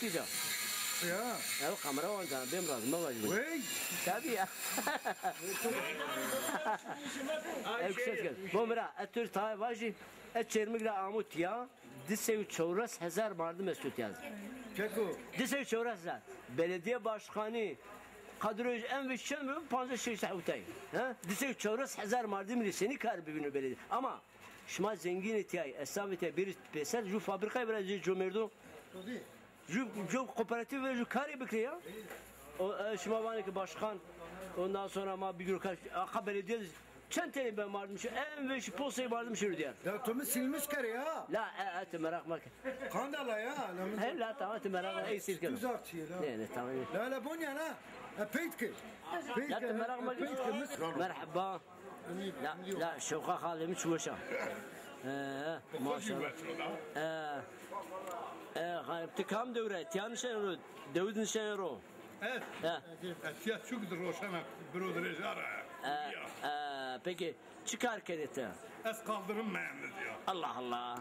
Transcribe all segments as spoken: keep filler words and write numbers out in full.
Kîja. Ya. Ew kamera wan can bêm razî me vajî. Wey. Tabii ya. Ew kişe kir. Bo mira, e tu tayê vajî, e Çermik ra amo tiya, di sey û çewres hezar mardim esto tiya. Keko. Di sey û çewres hezar. Belediye başkanı, kadroyê en ve çend mi? Pancas şeş hewtay. Ha? Di sey û çewres hezar mardim rê senî kar bivîno belediye. Ama şima zengînê tiyayî, esnafê tiyayî bêrî pêser, ju fabrikayê bira jê comêrdo. Ju, ju kooperatif ve ju karê bikirê ya. O, e, şima vanê ki başkan, ondan sonra ma bigiro kar, aqa belediye çend tenê be mardim şi, en ve şi posey mardim şi diyar. Ya tu mi silmiş kerê ya. La, e, e, tu meraq meke. Kandala ya, la mi. He, la, tamam, tu meraq meke, ey sil keno. Tuzak çiye la. Ne, ne, tamam. La, la, bonya la. E, peyt ke. Peyt ke. La, tu meraq meke. Peyt ke. Merhaba. La, la, şewqa xalê mi çi weş a. Ee, maşallah. Ee, e, xalê, ti kam dew ra? Tiya nişenê ro, dewi di nişenê ro? Ez? He. Ez tiya çuk di roşena biro di rêja ra. Ee, ee, peki, çi kar kenê ti? Ez kaldırım mühendisi ya. Allah Allah.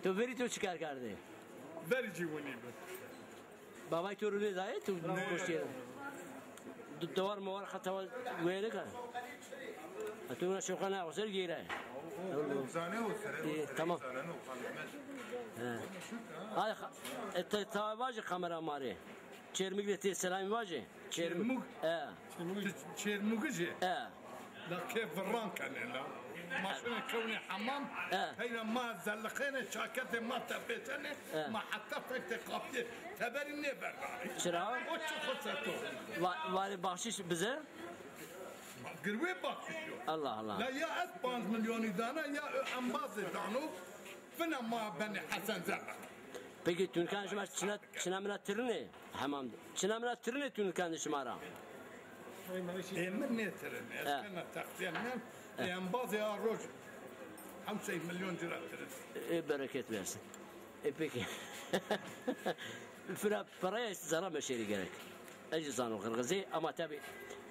To verî to çi kar kerdê? Verî cî winî bi. Babay to ro nêdayê, tu goştî yeno. Du-, dewar mewar xeta weyre ka. Ha, tu na şoka na, o ser gêre. Zane o ser, o ser, tamam. Zane no, kalmez. He. Ay, e, te, ta vajî kamera ma rê. Çermik de tê selamî vajî. Çermik. Çermik. He. Ti Çermugijî? E. La ke virran kenê la. Ma şinê kewnê hemam, e, peyra ma zelliqênê, çaketê ma tepêsenê, e, ma heta fektê qapiyê teberî nêverdanê. Çira? O çi xo seto. Va-, varê baxşîş bize? Girwê baxşîş yo. Allah Allah. La ya ez panc milyonî dana ya o embazê dano. Fina ma benê Hesen Zerrek. Peki tunikan şima çina, çina mina tirinê hemam de? Çina mina tirinê tunikan de şima ra? Ê mi nêtirinê. Ez kena texsîya min. Ê embazê a roj hewt sey milyon ci ra tirin. E, bereket versin. E, peki. Fina peraya zerra meşêrî gerek. Ez zî zano Qirxizî, ama tabî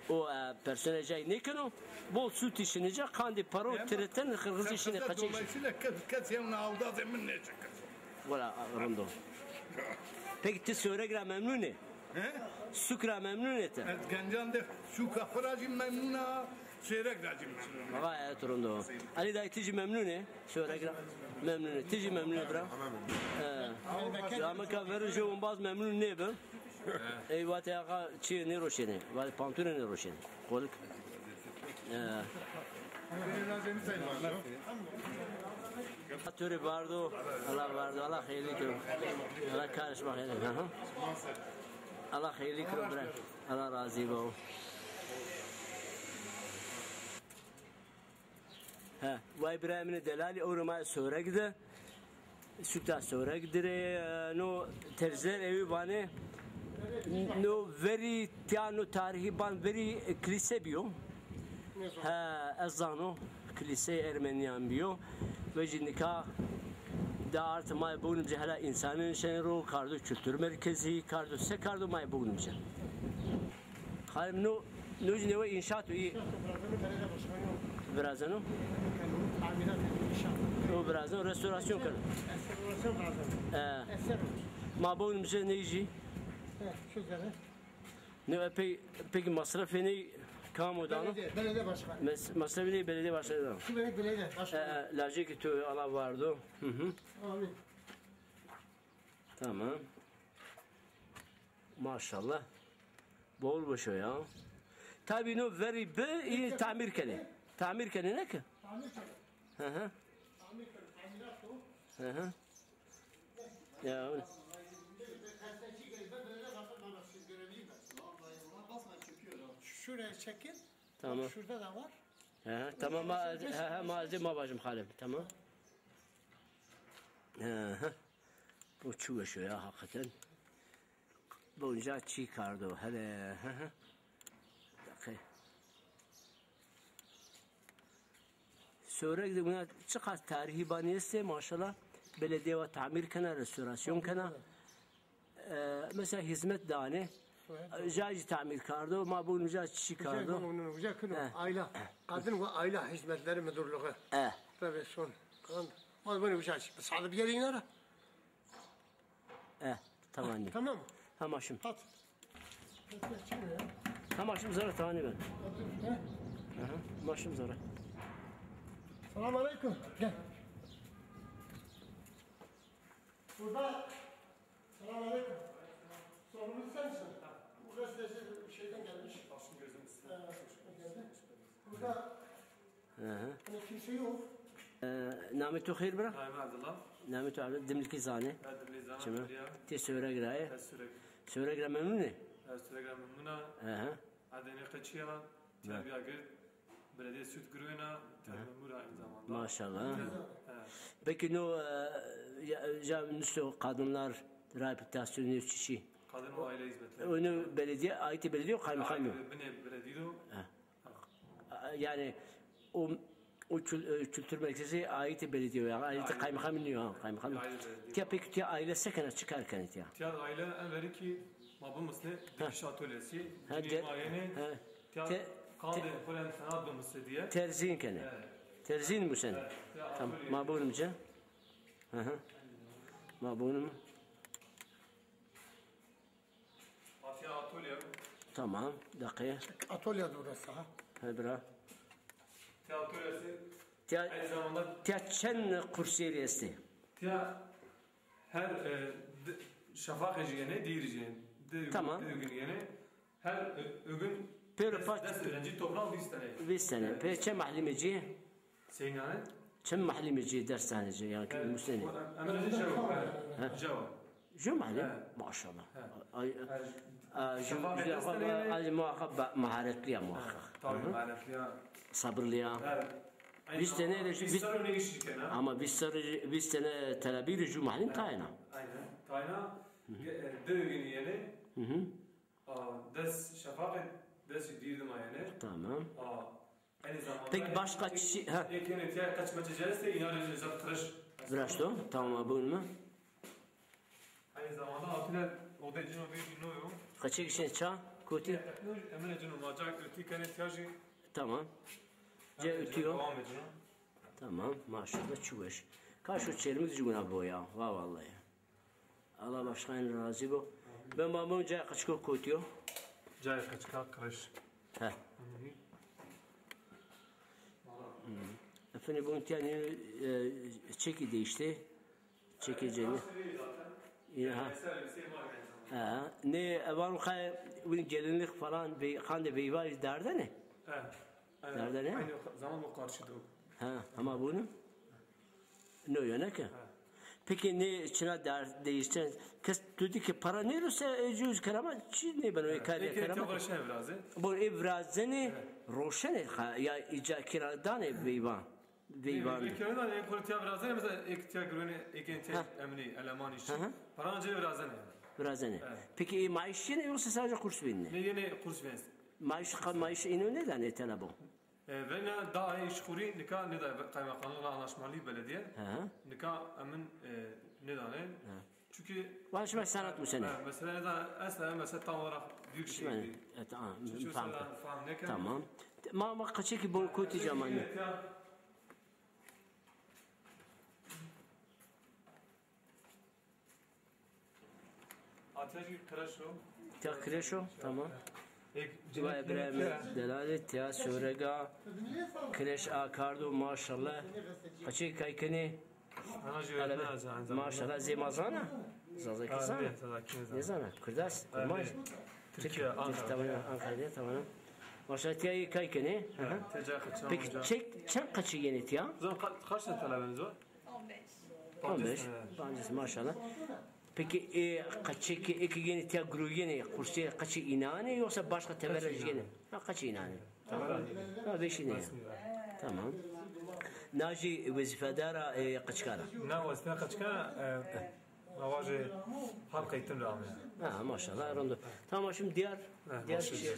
o, e, personel cayî nêkeno. Bol sûtî şinê ca, qandê pero tiriten Qirxizî şinê qeçek. Dolayısıyla kes, kes yewna awdazê min nêçikin. Wela, rind o. Peki ti Sêwreg ra memnun ê? He? Sûk ra memnun ê ti? Ez gencan de sûka xwu ra jî memnun a, Sêwreg ra jî memnun a. Gayet rind o. Elî dayî ti jî memnun ê? Sêwreg ra memnun ê. Ti jî memnun ê bira? He. Camika verin jû umbaz memnun nêbi. Ey vatê axa çîyê nêroşenê. Vatê pantûne nêroşenê. Qolik. Ee. To rê bardo, Allah bardo, Allah xeyrlî kero. Allah karê şima xeyrlî kero. Aha. Allah xeyrlî kero bira. Allah razî bo. He, way birayê min ê delalî, ewro ma Sêwreg de. Sûka Sêwreg dirê, e, no tercler ewî vanê, no verî tiya no tarîhî ban verî, e, kilîse bîyo. He, ez zano, kilîseyê Ermenîyan bîyo. Ve jî nika de art ma bûnim ci hela însanî nişenê ro, kardo kultur merkezî, kardo se kardo ma bûnim ci. Xalim, no, no jî newe înşaat o, î. Virazeno? O virazeno, restorasyon keno. E. Ma bûnim ci ney jî. Ne epey, peki masrafê ney kam o dano? Belediye, belediye başkanı. Mes-, masrafê ney belediye başkanı dano. Şu belediye başkanı. E, e, lajekî to Allah vardo. Hı hı. Amin. Tamam. Maşallah. Bol boşo ya. Tabi no verî bi, î tamir kenê. Tamir kenê ne ki? Tamir kenê. Hı hı. Tamir kenê, tamirat o. Hı hı. Ya öyle. Şuraya çekin. Tamam. Şurada da var. Hı hı. Tamam, ma, hı hı, ma, ma bacım Halim. Tamam. Hı hı. Bu çi weş o ya hakikaten. Bonca çî kardo hele, hı hı. Dakika. Sêwreg de buna çiqas tarîhî banî estê, maşallah. Belediye wa tamir kena, restorasyon kena. E, mesela hizmet danê. Ca jî tamir kardo, ma bûn ca çî kardo. Uca kino, uca kino. He. Aile, Kadın ve Aile Hizmetleri Müdürlüğü. He. Tabii son. Kadın. Ma bûn uca çî. Sadık gelin ara. E. Tawanî. Tamam. Ha, ma şim. Hat. Hat, çıkmıyor ya. Ha, ma şim zere tawanî ben. Otur. Ha? Aha, ma şim zere. Selam aleyküm. Gel. Burada. Selam aleyküm. Sorumlusu sen misin? Bu gazeteci şeyden gelmiş. Başım gözüm üstüne. Evet, geldi. Burada Hı hı. Hani kimse yok. E, namê to xêr bira? Namê Abdullah. Namê to Abdullah, dimlikî zanê. Ha, dimlikî zanê, Çima? Abdullah. Ti Sêwreg ra yê? Ha, Sêwreg. Sêwreg ra memnun ê? Ha, Sêwreg ra memnun a. Hı hı. Adê nê qeçî ya, terbiya gird, belediye süt girwêna, terbiya mura aynı zamanda. Maşallah. Ha. Peki no, e, ya, ya nusto kadınlar rehabilitasyon çiçî? Kadın ve aile hizmetleri. Onu belediye, ait belediye, kaymakam mı? Binê belediye. Ha. A, yanî o, o kül-, e, kültür merkezi ait belediye, yanî ait kaymakam nîyo, ha, kaymakam. Ait belediye. Tiya peki tiya aile se kena, çi kar kenê tiya? Tiya aile en verî ki ma bimusnê dikiş atölyesi. Ha, cinî de-, ma yenê. Ha. Tiya te-, qandê te-, xo rê senat bimusnê diye. Terzîn kenê. Evet. Terzîn musnê. Evet, tiya atölye. Tamam, ma bûnim ci. Hı hı. Ma bûnim. Atölye. Tamam, dakika. Atölye de burası ha. He, bira. Tiya atölyesi. Tiya, aynı zamanda tiya çend kursiyeri estê? Tiya her, e, d-, şafaqê ci yenê, dîrî ci yenê. Tamam. Di gün yenê. Her ö-, ögün pêro des, paç des öğrenci toplam vîst tane. Vîst tane. Evet. Pê çend malimê ci? Seynane? Çend malimê ci, ders danê ci, yanî ki musnenê? Emre ci cewa. He. Cewa. Ju malim? He. Maşallah. He. Ay, ay, ju, ju, ay, muhakkak maharetli ya muhakkak. Tabii maharetli ya. Sabırlı ya. Vîst tane de ju, vîst, ama vîst serrî, vîst tane telebî rê ju malim tayna. Aynen. Tayna, e, di gün yenê. Hı hı. A, des şefaqê, des dîrî ma yenê. Tamam. A, aynı zamanda. Peki başka kişi, ha. Ê kenê tiya qeç meçê ci estê, înan rê zaf qirêş. Viraşto, tamam, buyurun mu? Aynı zamanda atölye odê cino vîr no yo. Qeçê kişi ça, kotî? Emine cino ma ca ütî kenê tiya jî. Tamam. Ca ütî yo. Tamam, maşallah, çi weş. Kaşo çermik jî wina bo ya, va vallahi. Allah başkan razî bo. Ben babam cayê qeçiko kotî yo. Cayê qeçika qirêş. He. Hı hı. Efendim, bunun tiya ne, e, çeki değişti. Çeki cenî. Ya ha. Ha. Ne, e, var o kay, bu gelinlik falan, be-, qandê beyva derdene? He. Derdene? Aynı zaman o karşıda o. Ha, ama bunu? No, yöne ki. Ha. Peki ne, çina der-, değiştiren, kes tu di ki para ne ruse, e, cüz kerama, çi ne ben o kar kerama? Ê kenê tiya virazenê. Bu ev virazenê, roşenê, ha, ya ica kiradanê veyvan. Veyvan. Ê kiradanê, ê kuru tiya virazenê, mesela ê tiya girwenê, ê kenê tiya emnî, elemanî, şi. Para ci virazenê. Virazenê. Evet. Peki, e, maaş yenê yoksa sadece kurs vînenê? Ne, yenê kurs vînenê. Maaş, ka-, maaş ino ne danê telebo? E, vena da işxurî nika nêda kaymakamlıkla anlaşmalı belediye. Hı hı. Nika emin, e, nêdanê. Hı. Çünkü anlaşma sanat mı seni? Ha, mesela nêda, esna mesela tam olarak büyük şey değil. E, tamam. Çünkü tamam. Mesela falan neken. Tamam. Ma, ma kaçı ki bunu kotî camanı. Atya jî qirêş o. Tiya qirêş o, tamam. Vay İbrahim, delalê tiya Sêwrega qirêş a kardo, maşallah. Qeçê kay kenê? Ana jî öğretmen aynı zamanda. Maşallah, zê ma zana. Zazakî zana. Zazakî zana. Nêzana. Kurdas, kurmanc. Türkiye, Ankara. Türk, tamam, Ankara'da, tamam. Maşallah, tiya kay kenê? Hı hı. Peki, çek, çend qeçî yenê tiya? Zan ka-, kaç tane talebeniz var? On beş. On beş. Pancês, maşallah. Peki, e, qeçê ki, ê ki yenê tiya giroyenê, kursê qeçê înanê yoksa başka teberrüc yenê? Ha, qeçê înanê. Tamam. Ha, beşî ne? Tamam. Na jî wezîfedar a, e, qeçikar a? Na wezîfe qeçikar a, e, ma vajê halk eğitim ra amê. Ha, maşallah, rind o. Tamam, şimdi diğer, diğer kişi.